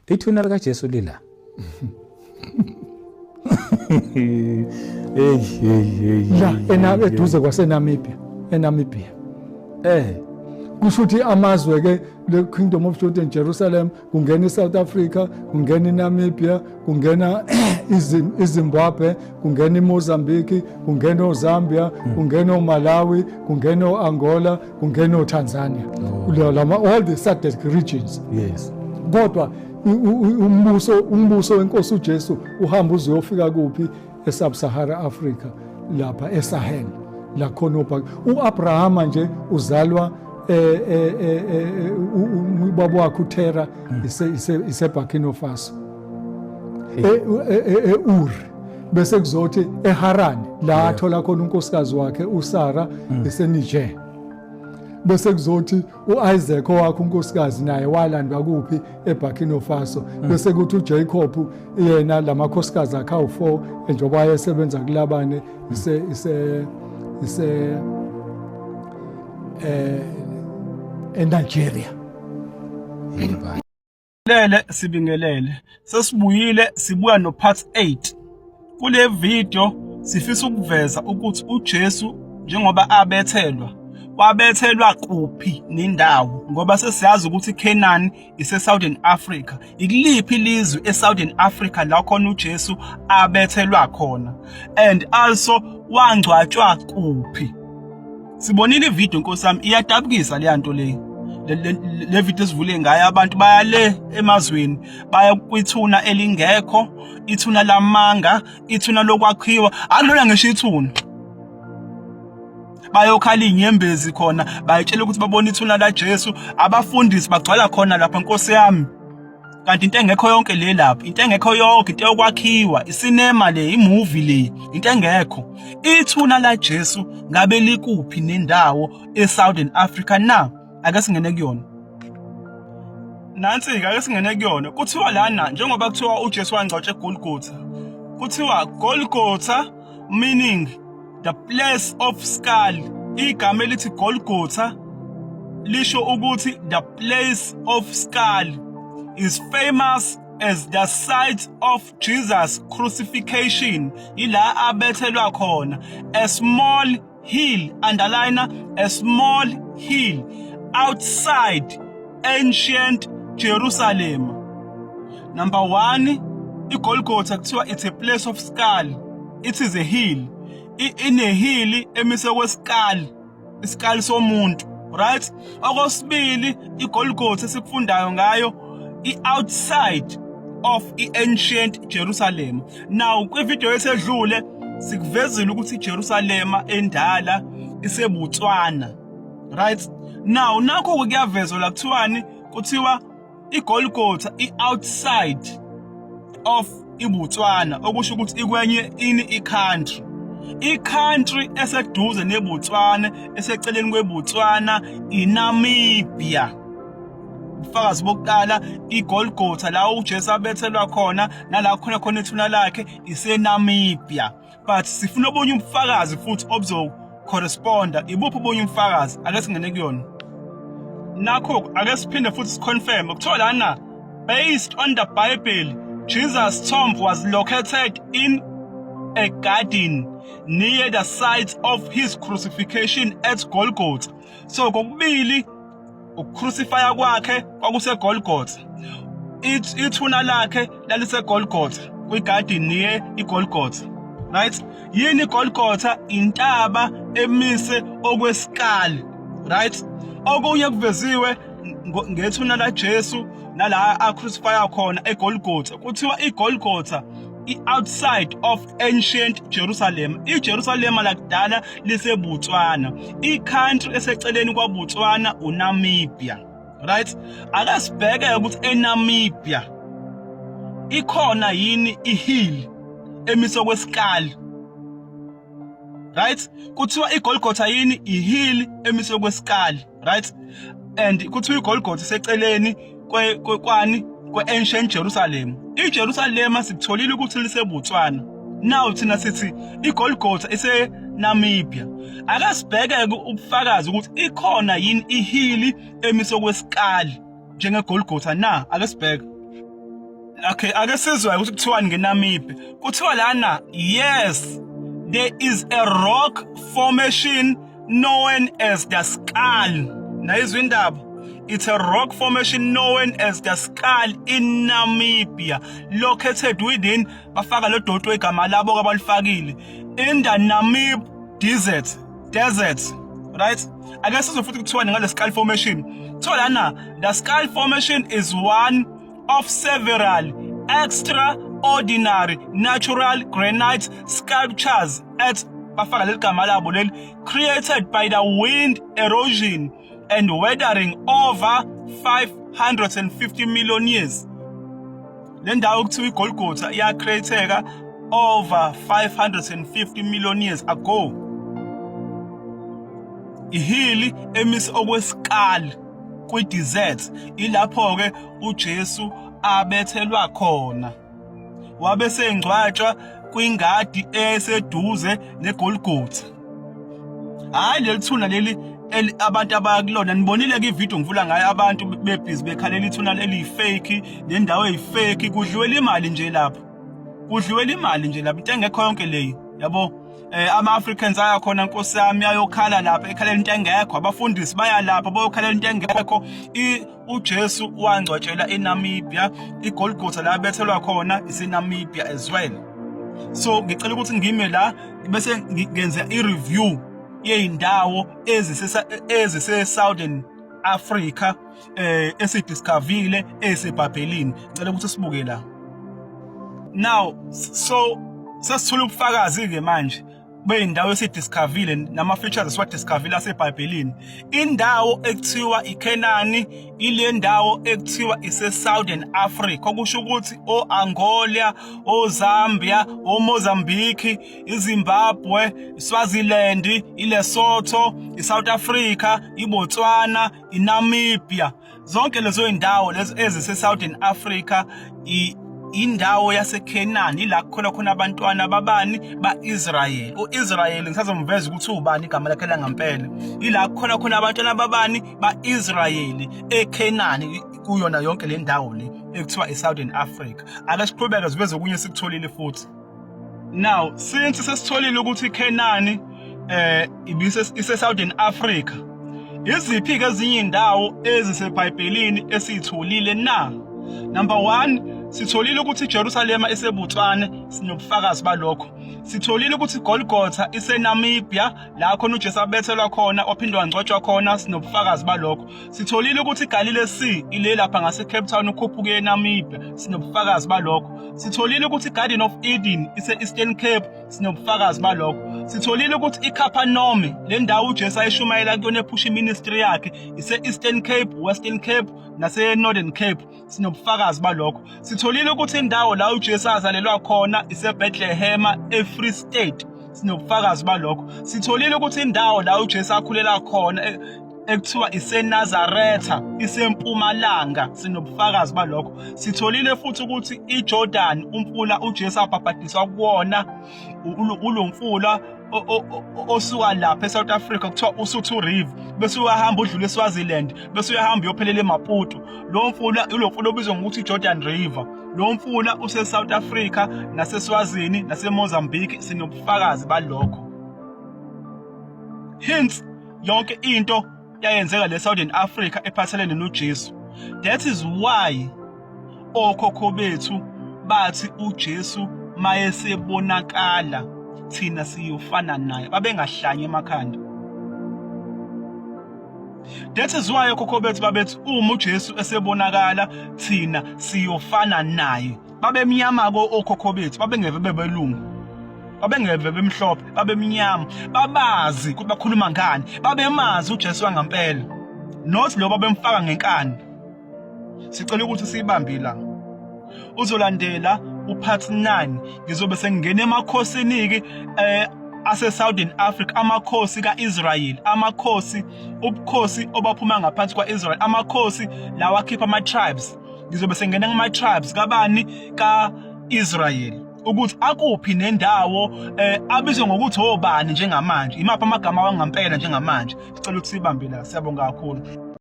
Ithuna likaJesu lila. Hey, hey, hey. La ena eduze kwaseNamibia, eNamibia. Kusho ukuthi amazwe ke le Kingdom of Judah and Jerusalem, kungena iSouth Africa, kungena iNamibia, kungena iZimbabwe, kungena iMozambique, kungena oZambia, kungena oMalawi, kungena oAngola, kungena oTanzania. Lama all the SADC regions. Kodwa umbuso wenkosi uJesu uhamba uze uyofika kuphi? eSub-Sahara Africa, lapha eSahel, la khona uAbrahama nje uzalwa ubaba wakhe uTerah ise Burkina Faso, eUr, bese kuzothi eHaran la athola khona unkosikazi wakhe uSara eseNiger, bese kuzothi uIsaac owakhe unkosikazi naye walandwa kuphi? EBurkina Faso. Bese kuthi uJacob yena lamakhosikazi akhe awu4 njengoba ayesebenza kulabane ise eNigeria. Lele sibingelele, sesibuyile, sibuya no part 8. Kule video sifisa ukuveza ukuthi uJesu njengoba abethelwa, wabethelwa kuphi nendawo, ngoba sesiyazi ukuthi iCanaan ise Southern Africa. Ikuliphi ilizwe eSouthern Africa la khona uJesu abethelwa khona, and also wangcwatshwa kuphi? Sibonile ivideo, nkosi yami, iyadabukisa leya nto le. Le video esivule ngayo, abantu baya le emazweni, baya kwithuna elingekho, ithuna lamanga, ithuna lokwakhiwa, akulona ngisho ithuna. Bayokhala inyembezi khona, bayitshela ukuthi babona ithuna la Jesu, abafundisi bagcwala khona lapha, nkosi yami, kanti into engekho yonke le lapho, into engekho yonke, into yokwakhiwa, isinema le, imovie le, into engekho. Ithuna la Jesu ngabe likuphi nendawo eSouthern Africa na? Ake singene kuyona. Nansi-ke, ake singene kuyona. Kuthiwa lana, njengoba kuthiwa uJesu wangcwatshwa eGolgotha, kuthiwa Golgotha meaning the place of skull. Igama elithi Golgotha lisho ukuthi the place of skull, is famous as the site of Jesus crucifixion, ila abethelwa khona, a small hill, underline, a small hill outside ancient Jerusalem. Number 1, iGolgotha kuthiwa it's a place of skull. It is a hill, ine hill emise kweskull, isikali somuntu, right? Okwesibili, iGolgotha esikufundayo ngayo i-outside of i-ancient Jerusalem. Now, kwivideo esedlule sikuvezile ukuthi iJerusalema endala iseBotswana, right? Now nakho kuyavezwa la, kuthiwani? Kuthiwa iGolgotha i-outside of iBotswana, okusho ukuthi ikwenye ini i-country, i-country eseduze neBotswana, eseceleni kweBotswana, iNamibia. Ubufakazi bokuqala, iGolgotha la uJesu abethelwa khona nala khona khona ithuna lakhe iseNamibia, but sifuna obunye ubufakazi futhi obuzo corresponda. Ibuphi obunye ubufakazi? Ake singene kuyona. Nakho ake siphinde futhi siconfirm, kuthiwa lana, based on the Bible, Jesus' tomb was located in a garden near the site of his crucifixion at Golgotha. So kokubili ukucrucifya kwakhe kwakuseGolgotha, ithuna lakhe laliseGolgotha, kwigarden near iGolgotha, right? Yini iGolgotha? Intaba emise okwesikali, right? Okunye kuveziwe ngethuna la Jesu nala acrucifya khona eGolgotha, kuthiwa iGolgotha i-outside of ancient Jerusalem. IJerusalem lakudala liseBotswana, i-country eseceleni kwaBotswana uNamibia, right? Ake sibheke ukuthi eNamibia ikhona yini ihill emise kwesikali, right? Kuthiwa iGolgotha yini? Ihill emise kwesikali, right? And kuthiwa iGolgotha iseceleni kwani? Kwe-ancient Jerusalem. IJerusalem sikutholile ukuthi liseBotswana. Now thina sithi iGolgotha iseNamibia. Ake sibheke ubufakazi ukuthi ikhona yini ihill emise kwesikali njengeGolgotha na. Ake sibheke. Okay, ake sizwe ukuthi kuthiwani ngeNamibia. Kuthiwa lana, yes, there is a rock formation known as the skull. Nayizwa indaba. It's a rock formation known as the skull in Namibia, located within, bafaka lo doti wegama labo abalifakile, in the Namib Desert. Desert, right? Ake sizwe futhi kuthiwani ngale skull formation. Kuthiwa lana, the skull formation is one of several extraordinary natural granite sculptures at, bafaka leli gama labo leli, created by the wind erosion and weathering over 550 million years. Le ndawo kuthiwa iGolgotha iyacreateka over 550 million years ago. Ihili emise okwesikali kwi-desert, ilapho-ke uJesu abethelwa khona, wabe sengcwatshwa kwingadi eseduze neGolgotha. Hhayi leli thuna leli abantu abaya kulona, nibonile ke ivideo ngivula ngayo abantu bebhizi bekhalela ithuna eliyifake nendawo eyifake, kudliwela imali nje lapho, kudliwela imali nje lapho, into engekho yonke leyi, yabo. Ama-Africans aya khona, nkosi yami, ayokhala lapha ekhalela into engekho, abafundisi baya lapha bayokhalela into engekho. UJesu wangcwatshelwa eNamibia, iGolgotha la bethelwa khona iseNamibia as well. So ngicela ukuthi ngime la bese ngenza i-review yey'ndawo ezise-Southern Africa esidiscoverile eseBhayibhelini. Ngicela ukuthi sibuke la. Now, so sesithola ubufakazi-ke manje beyindawo esidiscoverile nama-features esiwadiscoverile aseBhayibhelini. Indawo ekuthiwa iKenani ile ndawo ekuthiwa ise-Southern Africa, okusho ukuthi o-Angola, o-Zambia, o-Mozambique, iZimbabwe, iSwaziland, iLesotho, iSouth Africa, iBotswana, iNamibia. Zonke lezo zindawo lezo ezise-Southern Africa, indawo yaseKhenani, ila kukhona khona abantwana babani? Ba-Israyeli. U-Israyeli ngisazomveza ukuthi ubani igama lakhe langampela. Ila kukhona khona abantwana babani? Ba-Israyeli eKhenani, kuyona yonke le ndawo le ekuthiwa i-Southern Africa. Ake siqhubeke siveze okunye sikutholile futhi. Now, since sesitholile ukuthi iKhenani ibise ise Southern Africa, iziphi ke ezinye indawo eziseBhayibhelini esitholile na? Number 1, sitholile ukuthi iJerusalema iseBotswana, sinobufakazi balokho. Sitholile ukuthi iGolgotha iseNamibia, la khona uJesu abethelwa khona waphinde wangcwatshwa khona, sinobufakazi balokho. Sitholile ukuthi iGalile Sea ile lapha ngase Cape Town ukhuphuke eNamibia, sinobufakazi balokho. Sitholile ukuthi iGarden of Eden ise-Eastern Cape, sinobufakazi balokho. Sitholile ukuthi iCapernaum, le ndawo uJesu ayeshumayela kuyona ephusha iministry yakhe, ise-Eastern Cape, Western Cape nase-Northern Cape, sinobufakazi balokho. Sitholile ukuthi indawo la uJesu azalelwa khona iseBethlehem eFree State, sinobufakazi balokho. Sitholile ukuthi indawo la uJesu akhulela khona ekuthiwa iseNazaretha isempumalanga, sinobufakazi balokho. Sitholile futhi ukuthi iJordan, umfula uJesu abhabhadiswa kuwona, ulo mfula osuka lapha eSouth Africa kuthiwa uSuthu River, bese uyahamba udlule eSwaziland, bese uyahamba uyophelela eMaputo. Lo mfula ulo mfula obizwa ngokuthi iJordan River. Lo mfula use-South Africa naseSwazini naseMozambique, sinobufakazi balokho. Hence yonke into yayenzeka le Southern Africa ephathelene noJesu. That is why okhokho bethu bathi uJesu mayesebonakala thina siyofana naye, babengahlanyi emakhanda. That is why okhokho bethu babethi uma uJesu esebonakala thina siyofana naye. Babemnyama ko okhokho bethu, babengeve bebelungu, babengeve bemhlophe, babemnyama, babazi ukuthi bakhuluma ngani, babemazi uJesu wangampela, not lo babemfaka ngenkani. Sicela ukuthi siyibambe la. Uzolandela upart 9, ngizobe sengingena emakhosini-ke ase-Southern Africa, amakhosi ka-Israyeli, amakhosi, ubukhosi obaphuma ngaphansi kwa-Israel, amakhosi lawa akhipha ama-tribes. Ngizobe sengena kuma-tribes kabani? Ka-Israyeli, ukuthi akuphi nendawo, abizwe ngokuthi obani njengamanje, imaphi amagama wangampela njengamanje. Sicela ukuthi sibambe la. Siyabonga kakhulu.